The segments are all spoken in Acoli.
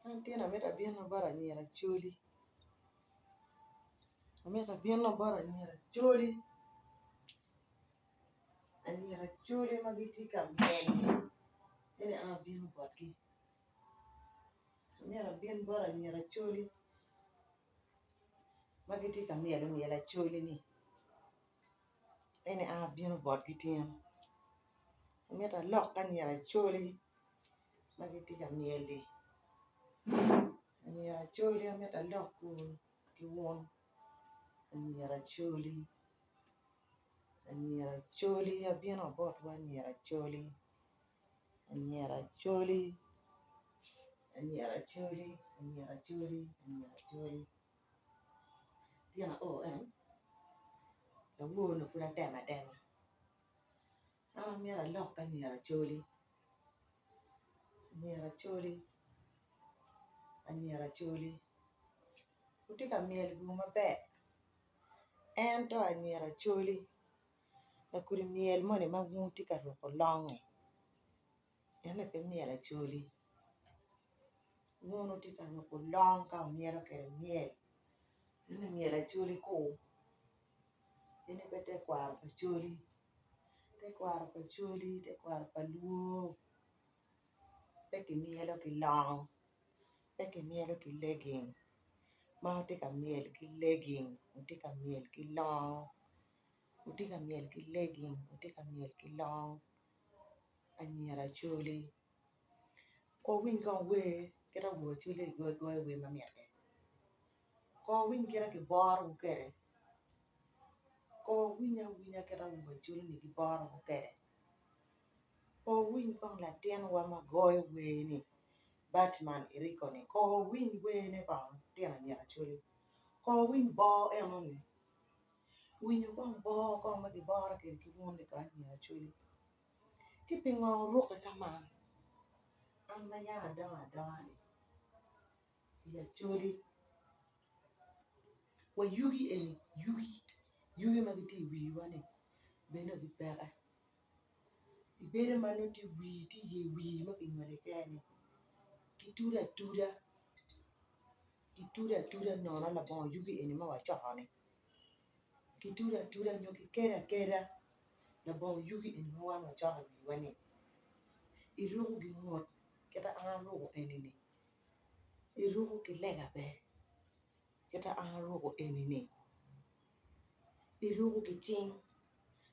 An tin amito abino bot anyira acholi amito abino bot anyira acholi anyira acholi ma gitye ka myel eni an abino botgi amito abin bot anyira acholi ma gitye ka myelo myel acholi-ni eni an abino botgi tin amito alok ki anyira acholi ma gitye ka myel-li anyira acholi amito alok ki wun anyira acholi anyira acholi abino botwu anyira acholi anyira acholi anyira acholi anyira acholi anyira acholi tyen ao en lawor ni pud atemo atema an amyero alok ki anyira acholi anyira acholi anyira acholi wutye ka myel giwu maber ento anyira acholi lakodi myel moni ma wun wutye ka ruko longi ene pe myel acholi wun wutye ka ruko long ka wumyelo kwede myel ene myel acholi ku ene pe tekwaro pa acholi tekwaro pa acholi tekwaro pa lwo pe kimyelo ki long pe kimyelo ki leging ma wutye ka myel ki leging wutye ka myel ki long wutye ka myel ki leging wutye ka myel ki long anyira acholi Ko wuwiny kong wer kit ma awobe acel gigoyo wer mamit kwede ko wuwiny kit ma giborowu kwede ko wuwiny awinya kit ma awobe acel-li giborowu kwede ko wuwiny kong latinwa ma goyo wer-ni Batman Eriko-ni ko wuwiny werne kong litino anyira acholi ko wuwiny bor enoni winyo kong bor kong ma giboro kwede ki wun-ni kong anyira acholi. Ci pingo wurukke ka man? An ma yam adongo adonga-ni i Acholi, wa yugi eni yugi yugi ma gitye i wiwa-ni bene gipeke ibedo ma nongo tye wir tye iye wir ma kinywalo keken-ni kitudo atuda kitudo atuda nono labongo yugi eni ma wacoko-ni kitudo atuda nyo kikedo akeda labongo yugi eni ma wan wacoko i wiwa ni iruko gingut kita an aruko eni ni iruko ki lega bene kita an aruko eni ni iruko ki cing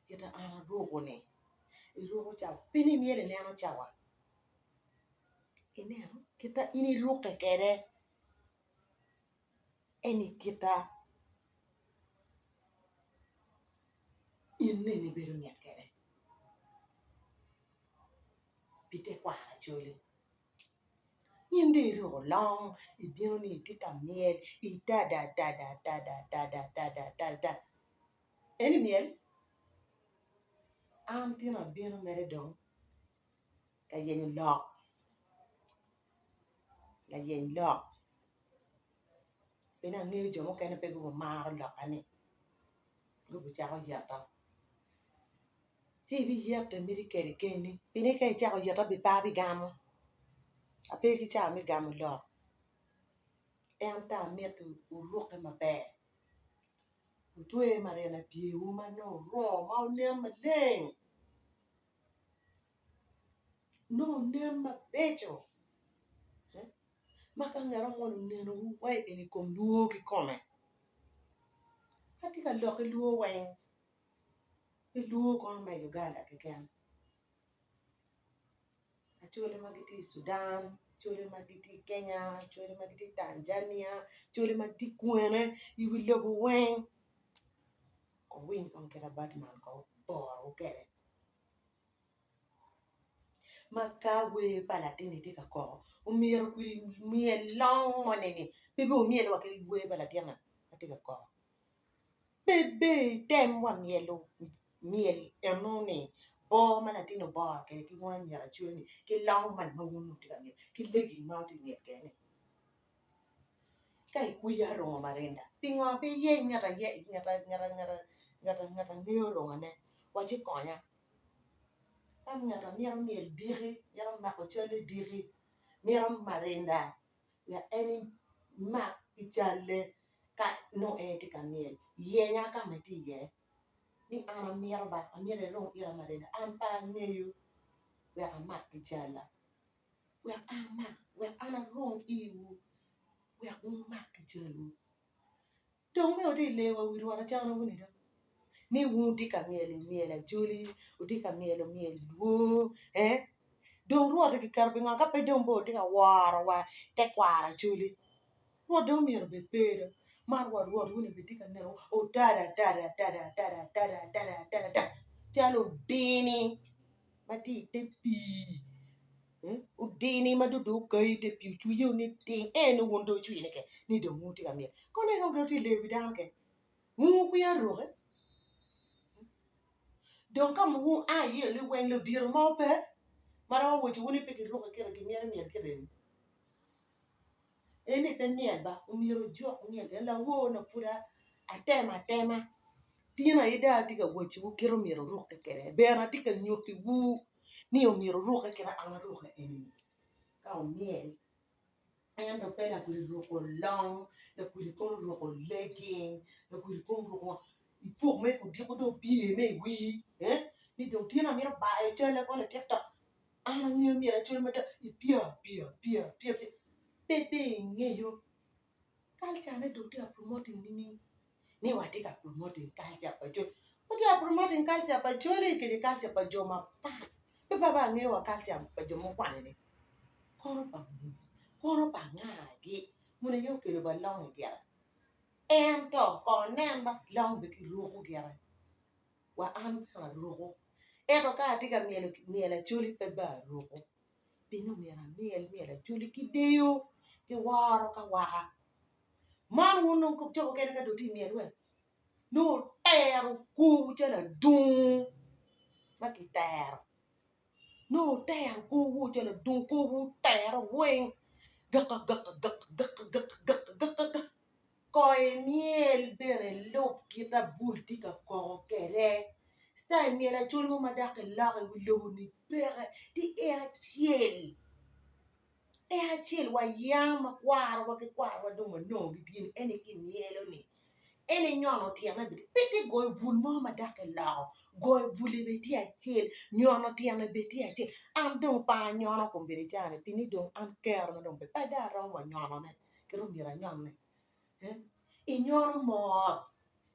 kita an aruko ni iruko cawa pe ni myero ineno cawa ineno kita in irukke kwede eni kita in nene ibedo mit kwede pi tekwaro Acholi in dong iruko long ibino ni itye ka myel itada tada tada tada tada tada eni myel an tin abino mere dong ka yenyo lok layeny lok pien angeyo jo mukene pe gumaro lokka-ni gucako yeta ci ibiyete miti kedi keni pien ka icako yeta pe abigamo ape ki cawa me gamo lok ento amito wurukke maber wutwe marina i pyerwu ma nongo wurungo ma wunen maleng. Nongo nen mabeco ma ka ngat mo onenowu wa i kom lwor kikome atye ka lok ki lwor weng pe lwor kono ma i Uganda keken acholi ma gitye i Cudan, acholi ma gitye i Kenya, acholi ma gitye i Tanzania, acholi ma gitye kwene i wi lobo weng wuwiny kong kit ma Batman kong oborowu kwede. Ma ka wer pa latin-ni tye ka koko omyero myel long moni-ni pe bene wumyel wa ki wer pa latin-na ma tye ka koko pe bene item wa myelo myel enoni bor ma latin oboro kwede ki wun anyira acoli-ni ki long man ma wun wutye ka myel ki leggi ma wutye ka myel kwede-ni ka ikwiyo arumo marinda pingo pe iyeny ngat ngat angeyo rungone waci konya. Ka ngat ma mito myel diki, mito mako calle diki, mito marinda wek en emak ki calle ka nongo en tye ka myel, yenya ka ma itye iye ni an amito ba amyero irung ita marinda an pe angeyo wek amak ki calla. Wek an amak, wek an arung iwu wek wumak ki calwu. Dong me wutye ka leyo wa wi Rwot acana wuni do, ni wun wutye ka myelo myel acholi, wutye ka myelo myel dwor, ee, dong Rwot kiketo pingo ka pe dong bene wutye ka woro wa tekwaro acholi? Rwot dong myero obed pe do, man wa Rwot wuni bene tye ka neno otada atada atada atada atada atada atada atada calo odini. ma tye i te pii odini ma dong okayi i te pii ocwiyo ni ting en nongo wun dong wucwine keken ni dong wun wutye ka myel kono ento wun wutye ka leyo wi dano keken wun wukwiya aruki dong ka ma wun wua iye liweng ludito mo pe ma romo wacowu ni pe giruki kite gimito myel kite ni. Eni pe myel ba omyero ojuk myel pien lawor onongo pud atemo atema tin aye dong atye ka wacciwu kit omyero wurukke kwede bene atye ka nyutiwu ni omyero wurukke kit ma an arukke eni-ni ka wumyel ento pe lakwede ruko long lakwede kono oruko legging lakwede kono oruko ipuk me odiko dong opye me i wii ni dong tin amito bayo calla kono i tiktok. An angeyo myero acol mada ipya pya pya pya pya pe pe ingeyo culture ne dong tye ka promoting nining ni watye ka promoting culture pa Acholi watye ka promoting culture pa Acholi kede culture pa jo mapat pe pe angeyo wa culture pa jo mukwani ni kono pa muni kono pa anga-gi muni aye okelo wa long gire ento kong inen ba long bene kiruko gire. wa an bene aruko ento ka atye ka myelo myel acholi pe bene aruko pien omyero amyel myel acholi ki deyo ki woro ka waka man wun dong jo mukene ka dong wutye ka myel wek nongo wutero korwu calo adungu ma kitero nongo wutero korwu calo adungu korwu otere weng gaka gaka gaka gaka gaka gaka gaka. Ko imyel bene ilub kit a bul tye ka koko kwede. Citail myel acol mo ma dok iloko i wi lobo-ni peke tye i acel, i acel wa yam ma kwarowa ki kwarowa dong wanongo gitye-ni en aye kimyelo-ni en inyono tyene bene pe tye goyo bul mo ma dok iloko goyo bul-li bene tye acel nyono tyene bene tye acel an dong pe anyono kombeddi cani pi ni dong an kerona dong pe pe dong aromo wa nyonone. Kit omyero anyonne inyono mot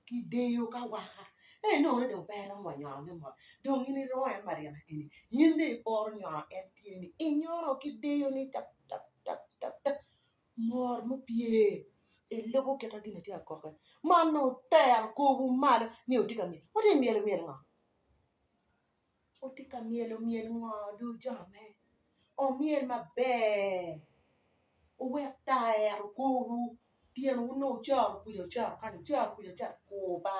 ki deyo ka waka ka inongo ni dong pe iromo wa nyonone mot dong in iromo en marina eni in dong iporo nyono en tye ni inyono ki deyo ni tap tap tap tap tap mot mupye ilubo kit ma gin tye ka kok kwede man nongo otero korwu malo ni wutye ka myel wutye ka myelo myel ngo? Wutye ka myelo myel ngo dong jo me omyel maber wuwek tar ero korwu tyenwu nongo wucoro kuca wucoro kany wucoro kuca wucoro kur ba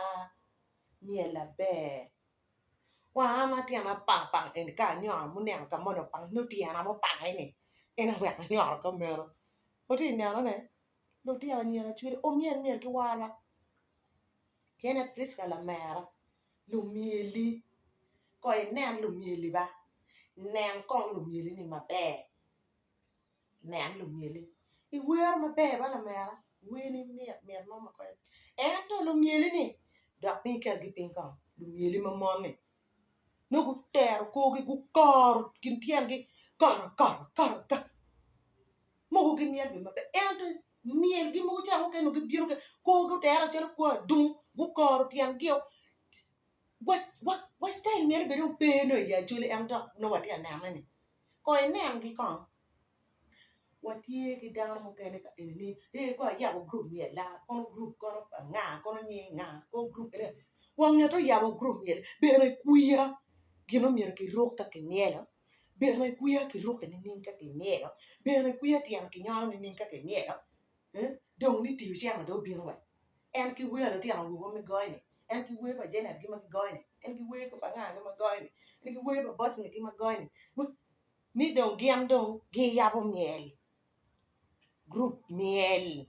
myel aber wa an atyena pang pang eni ka anyono muneno ka moni opang nongo tyena mupange ni en aye weko anyono ka meno wutye ka nenone lutino anyira cwiny omyel myel ki woro tyene Prisca lamera Lumyeli, kong inen lumyeli ba, nen kong lumyeli ni maber, nen lumyeli, iwero maber ba lamera, werni mit mit mo ma konyo ento lumyeli ni dok piny iketgi piny kong lumyeli ma mon ni nongo gutero korgi gukoro kin tyengi kara kara kara kara mogo gimyel bene maber ento myelgi mogo ca mukene nongo gibino korgi otere calo kor adung gukoro tyengi-o wa citail myel bene dong pe nongo i acholi en dok nongo watye ka nenone-ni kong inengi kong watye ki dano mukene ka eni ni ee kong ayabo gurup myel-la kono gurup kono anga kono nyinge nga kono gurup ene wa ngat oyabo gurup myel bene kwiya gin ma myero kiruk ka kimyelo Bene kwiya kirukke nining ka kimyelo? Bene kwiya tyene kinyono nining ka kimyelo? Dong ni tiyo cente dong obino wa. En ki wer lutino awobe ma gigoyo-ni, en ki wer pa Janet gi ma gigoyo-ni, en ki wer pa anga gi ma goyo-ni, en ki wer pa Bosnia gi ma goyo-ni, ni dong gin dong giyabo myel, gurup myel.